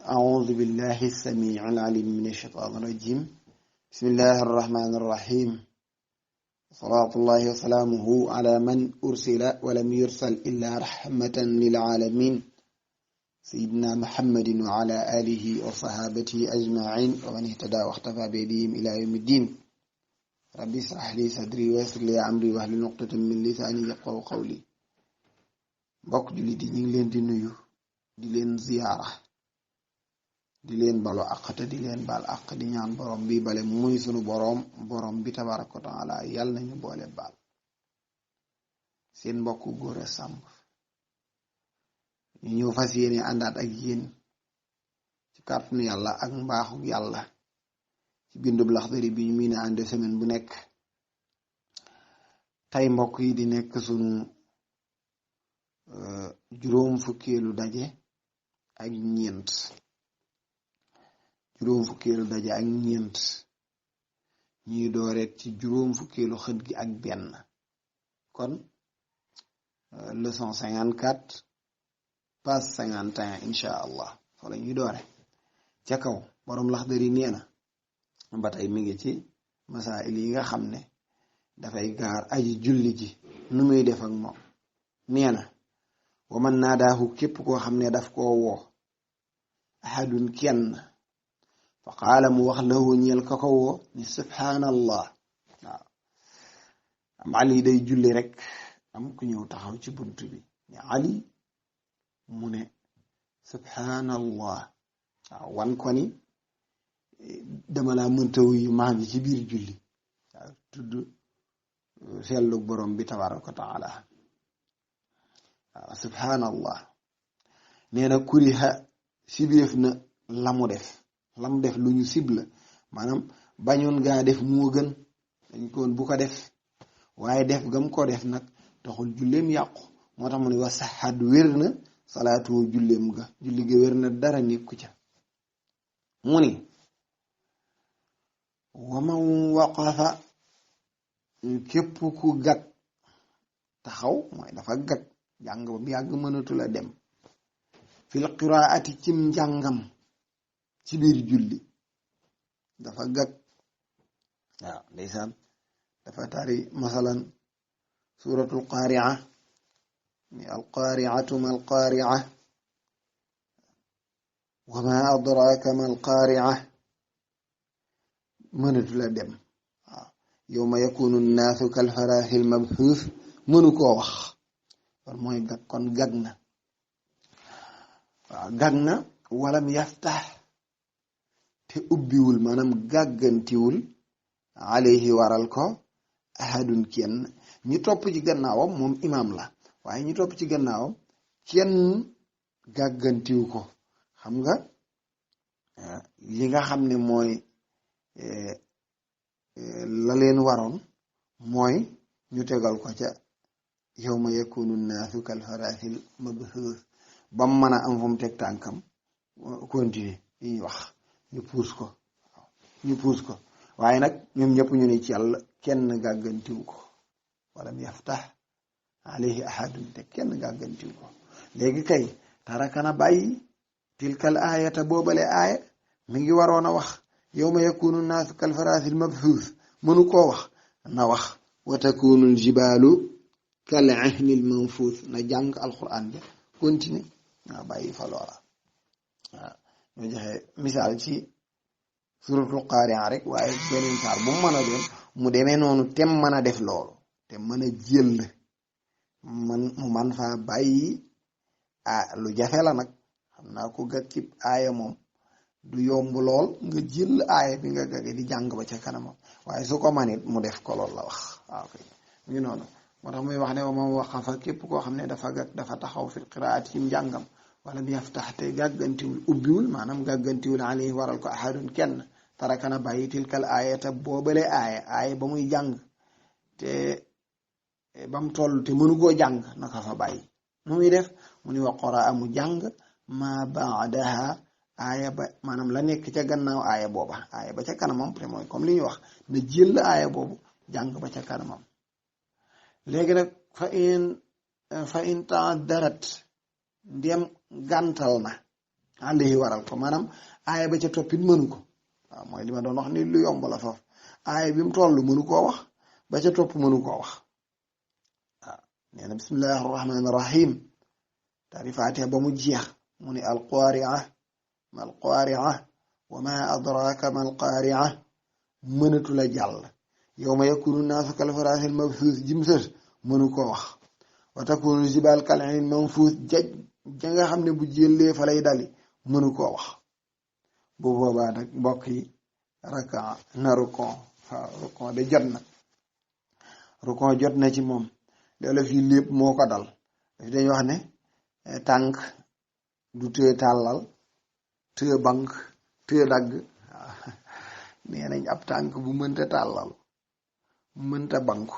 أعوذ بالله السميع العليم من الشيطان الرجيم بسم الله الرحمن الرحيم صلاة الله وسلامه على من أرسل ولم يرسل إلا رحمة للعالمين سيدنا محمد وعلى آله وصحابته أجمعين ومن اهتدى واختفى بهديهم إلى يوم الدين ربي اشرح لي صدري ويسر لي أمري واحلل عقدة من لساني يفقهوا قولي mbokk jullit yi ñu ngi leen di nuyu di leen ziyaara di leen balu àq te di leen baal àq di ñaan borom bi bale muy sunu borom bi tabaraka wa taala yàlla nañu boole baal seen mbokku Gora Samb ñu ñëw fas yéene àndaat ak yéen ci kàttanu yàlla ak mbaaxu yàlla ci bindub Laxdari bi ñu miin a ànde semaine bu nekk tey mbokk yi di nekk sunu juróom fukkeelu daje ak ñeent ñuy dooreet ci juróom fukkeelu xët gi ak benn kon leçon 54 page 51 incha allah fa la ñuy doore ca kaw boroom Laxdari nee na ba tey mi ngi ci masail yi nga xam ne dafay gaar aji julli ji nu muy def ak moom nee na wa man naadaahu képp koo xam ne daf koo woo ahadun kenn fa qaala mu wax lahu ñeel ka ko woo ni subhaanallah waaw am Ali day julli rek am ku ñëw taxaw ci bunt bi ni Ali mu ne subhaanallah waaw wan ko ni dama laa mënta wuyu maa ngi ci biir julli waaw tudd sellug borom bi tabaraka wa taala subhanallah nee na kuriha sibeef na lamu def lu ñu sibla maanaam bañoon gaa def moo gën dañ koon bu ko def waaye def gam ko def nag taxul julleem yàqu moo tax mu ne wa saxaat wér na salaatu julleem ga julli ga wér na dara nekku ca mu ni waman waqafa képp ku gag taxaw mooy dafa gag jàng ba bu yàgg mënatula dem fil qiraati cim njàngam ci biir julli dafa gag waaw ndeysaan dafa tari masalan suratul qaria ni alqariatu ma alqaria wa ma adraka ma alqaria mënatula dem waaw yawma yakunu nnaasu kalfarashil mabhuus mënu koo wax kon mooy gag kon gag na waaw gag na walam yaftax te ubbiwul maanaam gàggantiwul alayhi waral ko ahadun kenn ñi topp ci gannaawam moom imaam la waaye ñi topp ci gannaawam kenn gàggantiw ko xam nga li nga xam ne mooy la leen waroon mooy ñu tegal ko ca yawma yakunu nnaasu kal farashil mabhuus ba mu mën a am fu mu teg tànkam continuer yi ñuy wax ñu puus ko waaye nag ñoom ñëpp ñu ne ci yàlla kenn gàggantiw ko walam yaftax alayhi ahadun te kenn gàggantiw ko léegi kay tarakana bàyyi tilkal aayata boobale aaya mi ngi waroon a wax yawma yakunu nnaasu kal farashil mabhuus mënu koo wax na wax wa takunul jibaalu kal ihnil manfuus na jàng alquran ja continue waaw bàyyi fa loola waaw ñoo joxe misaal ci suratul qaari'a rek waaye beneen saar bu mu mën a doon mu demee noonu tem mën a def loolu te mën a jël mu man faa bàyyi lu jafe la nag xam naa ko gag ci aaya moom du yomb lool nga jël aaya bi nga gage di jàng ba ca kanamam waaye su ko manit mu def ko lool la wax waaw kay mu ngi noonu moo tax muy wax ne moom waqafa képp koo xam ne dafa gag dafa taxaw fil qiraati ci njàngam wala bi yaftax te gàggantiwul ubbiwul maanaam gàggantiwul alayhi waral ko ahadun kenn tarakana bàyyi tilkal aayata boobale aaya ba muy jàng te ba mu toll te mënu koo jàng naka fa bàyyi nu muy def mu ni wa qaraa mu jàng ma baadaha aaya ba maanaam la nekk ca gannaaw aaya booba aaya ba ca kanamam te mooy comme li ñuy wax na jël aaya boobu jàng ba ca kanamam léegi nag fa in taadarat ndem gàntal na alayhi waral ko maanaam aaya ba ca toppit mënu ko waaw mooy li ma doon wax ni lu yomb la foofu aaya bi mu toll mënu koo wax ba ca topp mënu koo wax waaw nee na bismillahi arrahmani rahim tari fatiha ba mu jeex mu ne alqaria ma alqaria wa ma adraka ma alqaria mënatu la jàll yawma yakunu naasu kal farashil mabsuus jimsër mënu koo wax wa takunu jibal kal ayn manfuus ja nga xam ne bu jëlee fa lay dali mënu koo wax bu boobaa nag mbokk yi raka na rukon waaw rukon de jot na rukon jot na ci moom loolu fii lépp moo ko dal daf dañuy wax ne tànk du tëye tàllal tëye bank tëye dagg waaw nee nañ ab tànk bu mënta tàllal mënta bank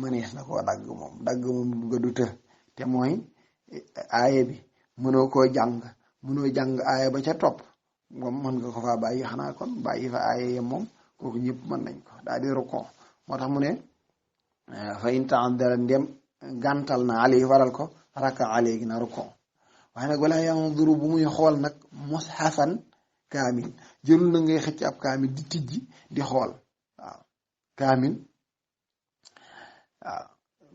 mënees na koo dagg moom nga du të te mooy aaye bi mënoo koo jàng mënoo jàng aaye ba ca topp moom mën nga ko faa bàyyi xanaa kon bàyyi fa aaye yem moom kooku ñëpp mën nañ ko daal di rukon moo tax mu ne fa in ta'addara ndem gàntal na ali waral ko raka léegi na rukon waaye nag wala yanzuru bu muy xool nag mushafan kaamil jërul na ngay xëcc ab kaamil di tijji di xool waaw kaamil waaw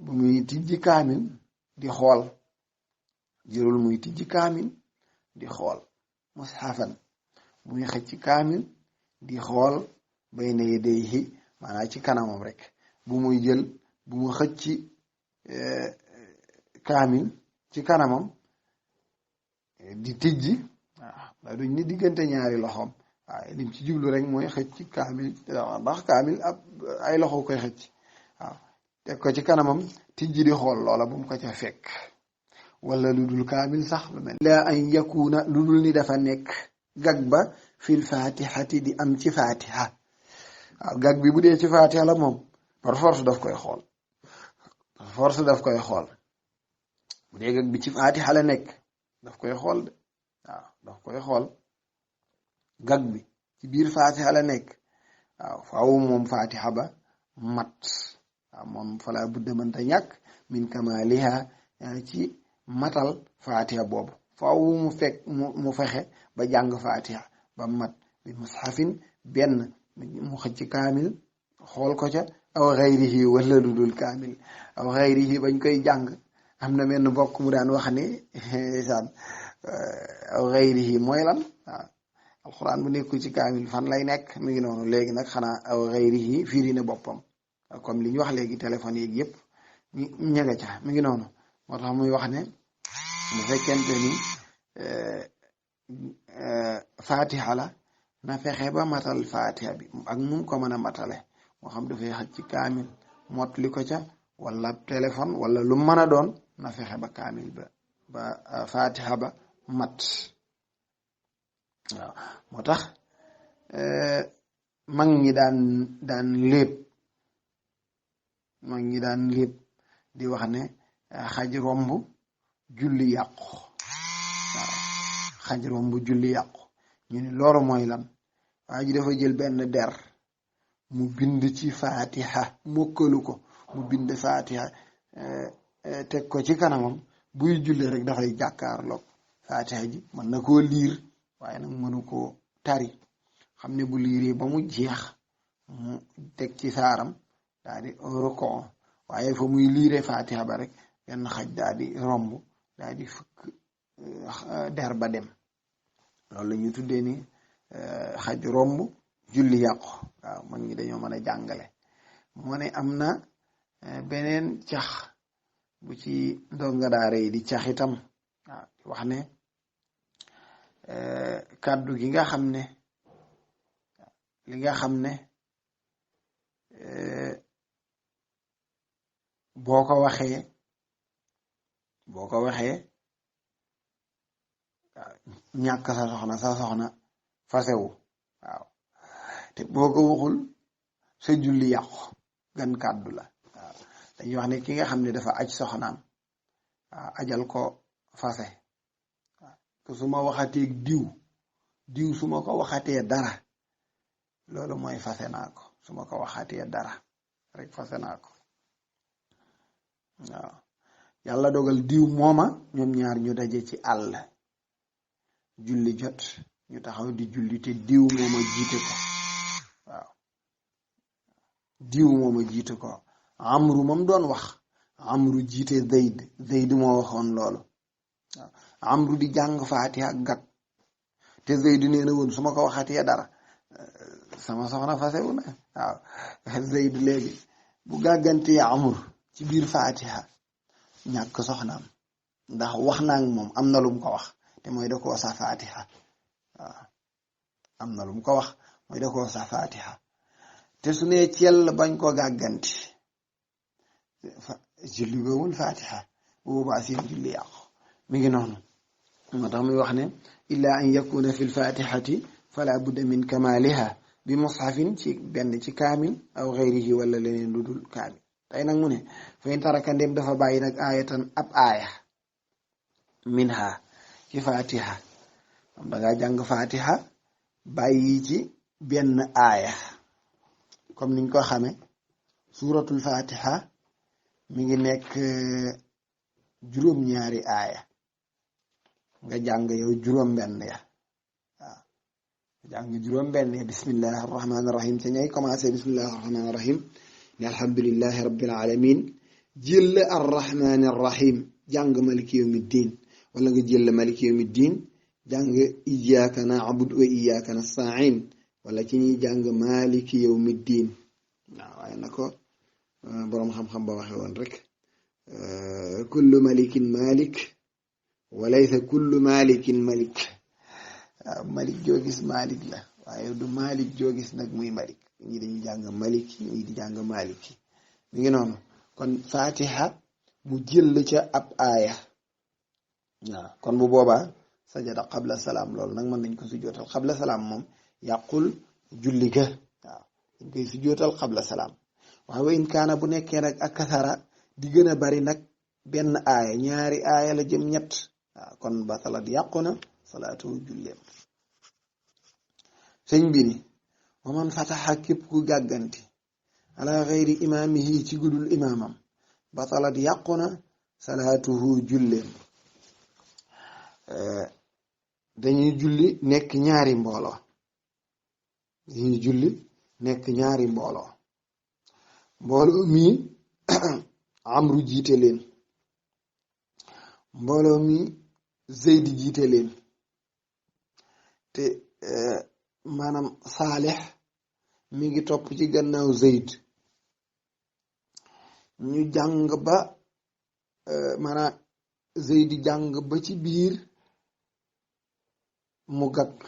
bu muy tijji kaamil di xool jërul muy tijji kaamil di xool mushafan bu muy xëcc kaamil di xool bayna yadayhi maanaam ci kanamam rek bu muy jël bu mu xëcc kaamil ci kanamam di tijji waaw da duñ ni diggante ñaari loxoom waaye lim ci jublu rek mooy xëcc kaamil ndax kaamil ab ay loxo koy xëcc waaw teg ko ci kanamam tijji di xool loola bu mu ko ca fekk wala lu dul kaamil sax lu mel la an yakuna lu dul ni dafa nekk gag ba fil fatihati di am ci fatiha waaw gag bi bu dee ci fatiha la moom par force daf koy xool par force daf koy xool bu dee gag bi ci fatiha la nekk daf koy xool de waaw daf koy xool gag bi ci biir fatiha la nekk waaw faaw moom fatiha ba mat waaw moom fala budda mënta ñàkk min kamaliha ci matal fatiha boobu faaw mu fekk mu fexe ba jàng fatiha ba mat bi mushafin benn mu xëcc kaamil xool ko ca aw xayrihi wala lu dul kaamil aw xayrihi bañ koy jàng am na benn mbokk mu daan wax ni saan aw xayrihi mooy lan waaw alxuraan bu nekkul ci kaamil fan lay nekk mi ngi noonu léegi nag xanaa aw xayrihi firi ne boppam comme li ñu wax léegi téléphone yeeg yëpp ñanga ca mi ngi noonu moo tax muy wax ne bu fekkente ni fatiha la na fexe ba matal fatiha bi ak nu ko mën a matale moo xam dafay xaj ci kaamil mottali ko ca wala téléphone wala lu mën a doon na fexe ba kaamil ba fatiha ba mat waaw moo tax mag ñi daan lépp di wax ne xaj romb julli yàqu waaw xaj romb julli yàqu ñu ne loolu mooy lan waa ji dafa jël benn der mu bind ci fatiha mokkalu ko mu bind fatiha teg ko ci kanamam buy julli rek dafay jàkkaarloog fatiha ji mën na koo liir waaye nag mënu koo tari xam ne bu liiree ba mu jeex mu teg ci saaram daal di rukon waaye fa muy liire fatiha ba rek benn xaj daal di romb daal di fukk der ba dem loolu la ñuy tuddee ni xaj romb julli yàqu waaw man ñi dañoo mën a jàngale moo ne am na beneen cax bu ci ndonga daara yi di cax itam waaw wax ne kàddu gi nga xam ne li nga xam ne boo ko waxee waaw ñàkk sa soxna fasewu waaw te boo ko waxul sa julli yàqu gan kàddu la waaw dañuy wax ne ki nga xam ne dafa aj soxnaam waaw ajal ko fase waaw te su ma waxatee diw su ma ko waxatee dara loolu mooy fase naa ko su ma ko waxatee dara rek fase naa ko waaw yàlla dogal diw mooma ñoom ñaar ñu daje ci àll julli jot ñu taxaw di julli te diw mooma jiite ko waaw diw mooma jiite ko amru moom doon wax amru jiite Zayd moo waxoon loolu waaw amru di jàng faatiha ak gat te Zayd nee na woon su ma ko waxatee dara sama soxna fasewu na waaw Zayd léegi bu gàggantee amur ci biir faatiha ñàkk soxnaam ndax wax naa ak moom am na lu mu ko wax te mooy da koo sa faatiha waaw am na lu mu ko wax mooy da koo sa faatiha te su nee cell bañ ko gàgganti julli goowul faatiha bu boobaa seen julli yàqu mi ngi noonu moo tax muy wax ne illa an yakuna fi lfatihati fala budda min kamaliha bi mushafin ci benn ci kaamil aw xeyrihi wala leneen lu dul kaamil tey nag mu ne fa in taraka ndem dafa bàyyi nag aayatan ab aaya minha ci fatiha am dangaa jàng fatiha bàyyi ci benn aaya comme niñ ko xame suratul fatiha mi ngi nekk juróom-ñaari aaya nga jàng yow juróom-benn ya waaw jàng juróom-benn ya bismillahi arrahmani irrahim te ñay commencé bismillahi arrahmani irrahim ne alhamdulillahi rabbil alamin jël arrahmani irrahim jàng maliki yawmi ddin wala nga jël maliki yawmi ddin jàng iyyaka na'budu wa iyyaka nasta'in wala ci ñuy jàng maliki yawmi ddin waaw waaye na ko boroom xam-xam ba waxe woon rek kullu malikin malik walaysa kullu malikin malik waaw malik joo gis malik la waaye du malik joo gis nag muy malik ñi dañuy jàng maliki ñi di jàng maliki mi ngi noonu kon fatiha mu jël ca ab aaya waaw kon bu boobaa sajada qabla salaam loolu nag mën nañ ko sujjootal qabla salaam moom yàqul julli ga waaw dañ koy sujjootal qabla salaam waaye wa in kaana bu nekkee nag ak kasara di gën a bari nag benn aaya ñaari aaya la jëm ñett waaw kon batalat yàqu na salaatu julleem sëñ bi ni wa man fataxa képp ku gàgganti ala xeyri imaamihi ci gudul imaamam batalat yàqu na salaatuhu julleem dañuy julli nekk ñaari mbooloo dañuy julli nekk ñaari mbooloo mbooloo mi amru jiite leen mbooloo mi Zayd jiite leen te maanaam Saalix mi ngi topp ci gannaaw Zayd ñu jàng ba maanaam Zayd jàng ba ci biir mu gàgg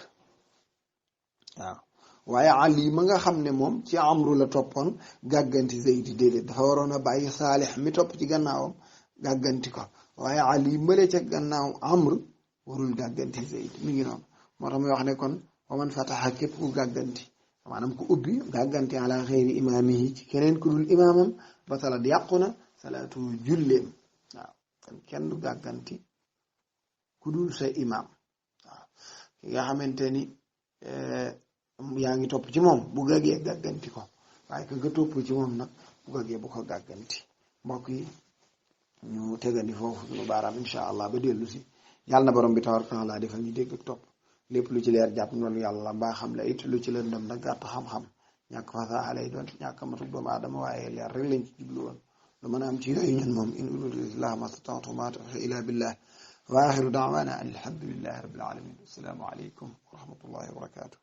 waaw waaye Ali ma nga xam ne moom ci amru la toppoon gàgganti Zayd déedéet dafa waroon a bàyyi Saalix mi topp ci gannaawam gàgganti ko waaye Ali mële ca gannaaw amru warul gàgganti Zayd mi ngi noonu moo tax muy wax ne kon wa man fataxa képp ku gàgganti maanaam ku ubbi gàgganti ala xeyri imaamihi ci keneen ku dul imaamam batalat yàqu na salaatu julleem waaw kon kenn du gàgganti ku dul sa imaam waaw ki nga xamante ni yaa ngi topp ci moom bu gàggee gàgganti ko waaye ka nga topp ci moom nag bu gàggee bu ko gàgganti mbokk yi ñu tegandi foofu suñu baaraam incha allah ba dellu si yàlla na borom bi tabaraka taala defal ñu dégg ak topp lépp lu ci leer jàpp noonu yàlla mbaa xam la it lu ci lëndëm nag gàtt xam-xam ñàkk fasaa lay doon ñàkk matuk doomu aadama waaye leer rek lañ ci jublu woon lu mën a am ci yooyu ñun moom in uriidu illal mastata'tu ma tawfiiqi illa billah wa axiru da'wana alhamdulillahi rabbil alamin assalaamu aleykum wa rahmatullahi wa barakatuh